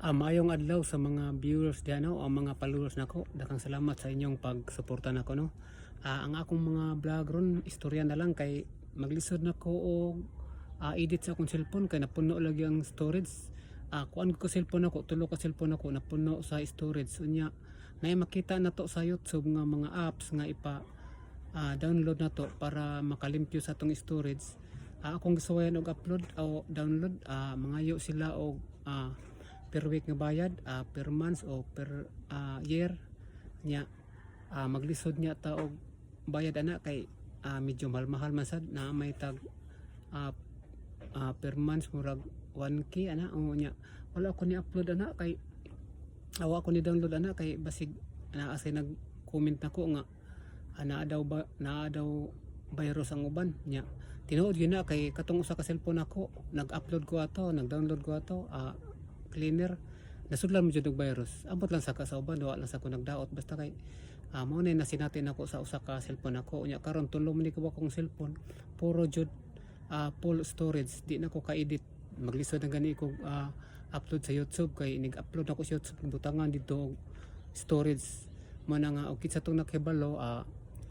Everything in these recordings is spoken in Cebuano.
Maayong adlaw sa mga viewers diha, no, ang mga followers nako. Daghang salamat sa inyong pagsuporta nako, no. Ang akong mga vlog ron istorya na lang kay maglisod na ko og edit sa akong cellphone kay napuno lagi ang storage. Kuan ko cellphone ako, tulo ka cellphone ako napuno sa storage. Unya nay makita na to sa YouTube nga mga apps nga ipa download na to para makalimpyo sa atong storage. Akong gisuwayan og upload o download, mangayo sila og per week nga bayad, per month o per year nya. Maglisod niya ta og bayad ana kay medyo mahal-mahal man sad na may tag per month murag 1K ana. O nya wala ko ni upload ana kay awa ko ni download ana kay basig naa say nag comment nako nga naa daw ba, naa daw virus ang uban. Nya tinuod gyud na kay katong usa ka cellphone ako, nag-upload ko ato, nag-download ko ato cleaner, nasudlan mo jud og virus. Ambot lang sa ka sa uban, wa lang sa ko nagdaot, basta kay mao na nasinati nako sa usa ka cellphone ako. Unya karon tulo man ni ka akong cellphone, puro jud full storage, di na ko ka-edit. Maglisod na gani ko upload sa YouTube kay nig-upload ako sa YouTube, butangan dito og storage mo na nga. Og kinsa tong nakahibalo,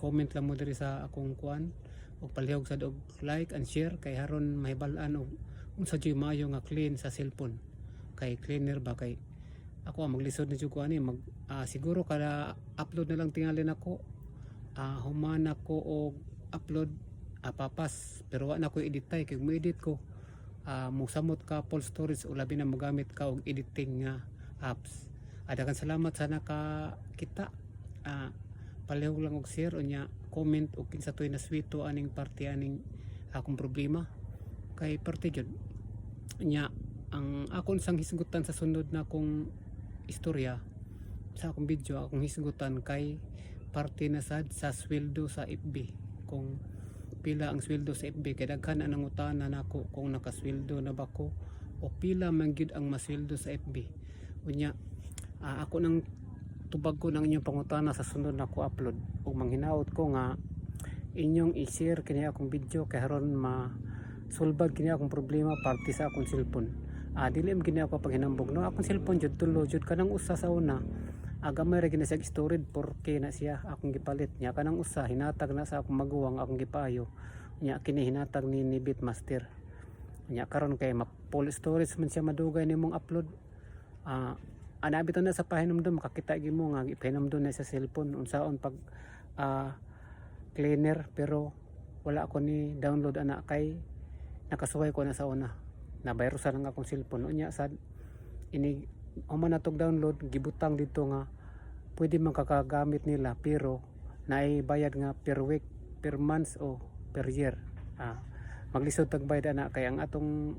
comment lang mo diri sa akong kuan og palihog sad og like and share kay haron mahibal-an og unsa jud maayo nga clean sa cellphone, kay cleaner ba. Kay ako maglisod na jud ko ani mag siguro kada upload na lang tingali nako, human ako og upload, papas, pero wa na ko edit tay kay mo edit ko, musamot ka full storage o labi na mogamit ka og editing nga apps. Daghang salamat sa nakakita. Palihog lang og share, unya comment og kinsa toy naswito aning parte aning akong problema kay parte gyud nya. Ang akon sang hisgutan sa sunod na akong istorya sa akong video, akong hisgutan kay parte na sad sa sweldo sa FB, kung pila ang sweldo sa FB, kay daghan ang nangutana nako kung nakasweldo na ba ko o pila man gyud ang masweldo sa FB. Unya ako nang tubag ko ng inyong pangutana sa sunod na ko upload ug manghinaot ko nga inyong i-share kini akong video kay haron ma sulbad kini akong problema parte sa akong cellphone. Dili man kini ako paghinambog, no. Akong cellphone jud tulo jud. Kanang usa sa una, gamay ra gina siya storage, 4K na siya akong gipalit. Nya kanang usa hinatag na sa akong maguwang, akong gipaayo. Nya kini hinatag ni Bitmaster. Nya karon kay ma full storage man siya, madugay nimong upload. Ana bitaw na sa pahinumdum, makakita gyud mo nga ipahinumdum na sa cellphone unsaon pag cleaner, pero wala ako ni download ana kay nakasuway ko na sa una, na virusan ang akong cellphone. Unya sad ini human na tog download, gibutang dito nga pwede man kakagamit nila pero naay bayad nga per week, per month o per year. Maglisod tag bayad ana kay ang atong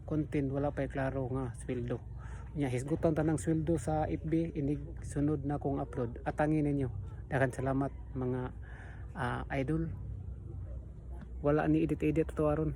content wala pa klaro nga sweldo. Nya hisgutan tanang sweldo sa FB inig sunod na kong upload. Atangin ninyo. Daghang salamat, mga idol. Wala ni edit edit to aron.